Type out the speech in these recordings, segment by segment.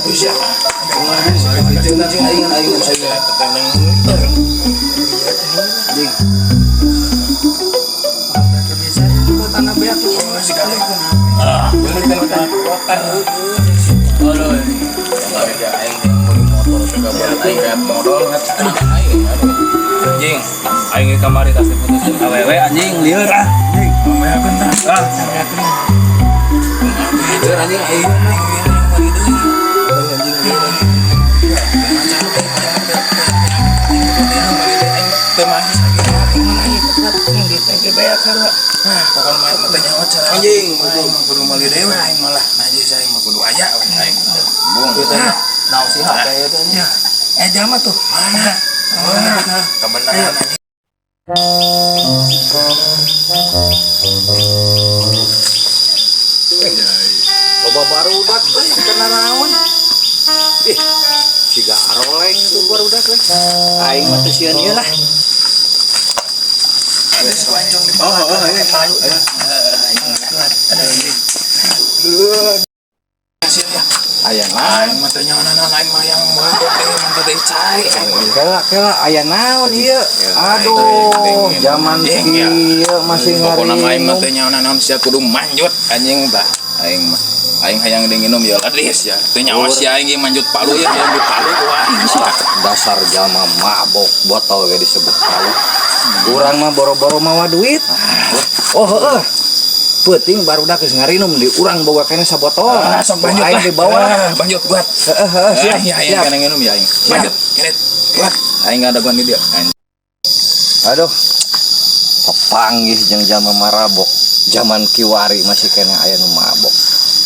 Atuh sia. Jeung jeung aing aing aing. Anjing. Tanah beak. Oh, si kali. Ah, Aduh. Ya aing meuli motor suka aing kayak modal aing. Anjing, aing ge kamari tas diputuskeun awewe anjing lieur ah. Anjing, beakeun tah. Ah, Lieur anjing aing anjing lieur anjing. Anjing, mah kudu meuli deui aing malah. Najis aing mah kudu aya we aing. Bung. Naon sih HP itu anjing. Eh, jalma tuh. Mana? Mana? Kebenaran anjing. Loba barudak euy kena naon? Ih, siga aroleng tuh barudak euy. Aing mah teu sieun ieu lah. Ada sepancong di Oh, oh, iya. palu. Aya naon? Aing mah teu nyaho naon aing mah yang mabok deui mah teu cai. Kela kela aya naon ieu? Aduh, zaman kieu masih Pokona mah aing mah ngarinum. teu nyaho naon sia kudu manjut anjing tah. Aing mah aing hayang deui nginum ya ladis ya. Teu nyaho sia aing ge manjut palu ya sia di palu ku aing sia. Dasar jalma mabok botol ge disebut palu. Urang mah boro-boro mawa duit. Oh heeh. Peuting barudak geus ngarinum di urang boga keneh sabotol. Ah, sok banjut Aing lah. dibawa lah. Ah, banjut buat. Heeh heeh siap. Siap, ya aing Siap. kana nginum ya aing. Banjut, keret. Buat. Aing ngadaguan di dia. Anjing. Aduh. Papanggih jeung jalma marabok. Zaman kiwari masih keneh aya nu mabok.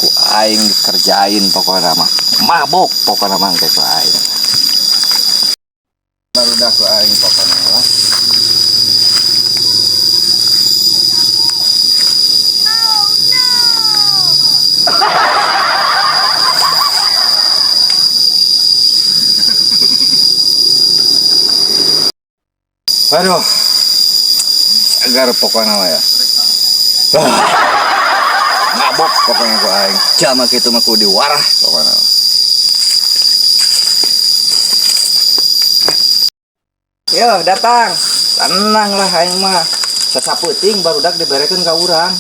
Ku aing dikerjain pokokna mah. Mabok pokokna mah teh ku aing. Barudak ku aing pokokna lah. Aduh. Agar pokokna mah ya. Ah. Mabok pokoknya ku aing. Jalma kitu mah kudu diwarah pokokna. Yo, datang. Tenang lah aing mah. Sasapeuting barudak diberekeun ka urang.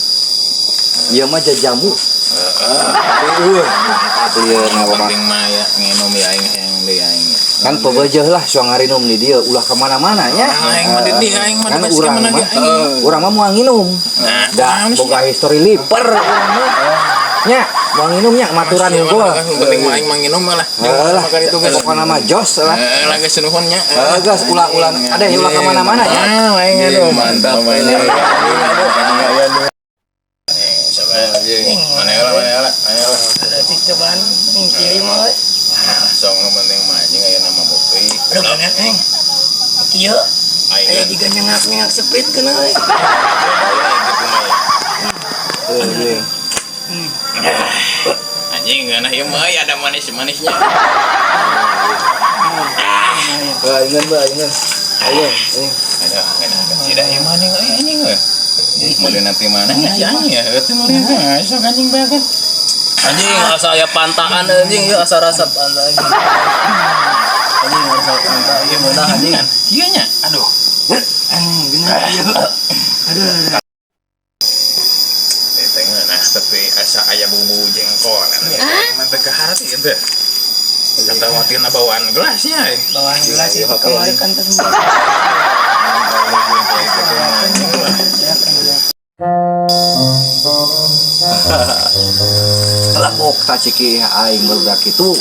Ieu mah jajamu. Heeh. Mantap ieu mah mah. Penting mah ya nginum ya aing hayang deui aing. Kan pebeujeuh lah suang ngarinum di dieu ulah kemana-mana nya. Aing mah di dieu aing mah Kan di bas urang mana mah, ge aing. urang mah moal nginum. Nah, Da naon sih? boga history liper urang mah. Nya, moal nginum nya maturan unggul. Penting mah aing mah nginum lah. Heeh lah. Makan itu geus. Pokokna mah jos lah. Heeh, lah geus nuhun nya. Heeh, geus ulah-ulah ada ulah kemana-mana ya. Ah, aing aduh mantap. Aduh. Mana heula, mana heula, mana heula. Cik cobaan ning kieu mah we. Ah, sok nu penting mah anjing aya nama bopi. Aduh bener aing. Kieu Aing aya jiga nyengak-nyengak seprit keuna we. gitu mah ya. Anjing ngeunah ieu mah euy ada manis-manisnya. Ingat ba, ingat. Ayo, ayo. Aduh, ngeunah cida ieu mah anjing euy anjing euy. Meuli nanti mana si anjing ya? Euy meuli sok anjing bae. Anjing asa aya pantaan anjing ieu asa rasa pantaan. Anjing asa pantaan ieu meunah anjing. Kieu nya. Aduh. Anjing bener ieu. Aduh. Aduh. Teh ngeunah tapi asa aya bumbu jengkol. Mah teu kaharti ieu teh. Kata watina bawaan gelasnya. Bawaan gelas itu kemarin kan terus. Lebok ta ciki aing barudak kitu.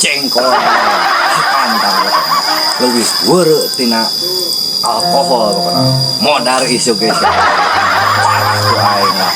Jengkol. Pantang pokokna. Leuwih weureu tina alkohol pokokna. Modar isu geus. Parah ku aing lah.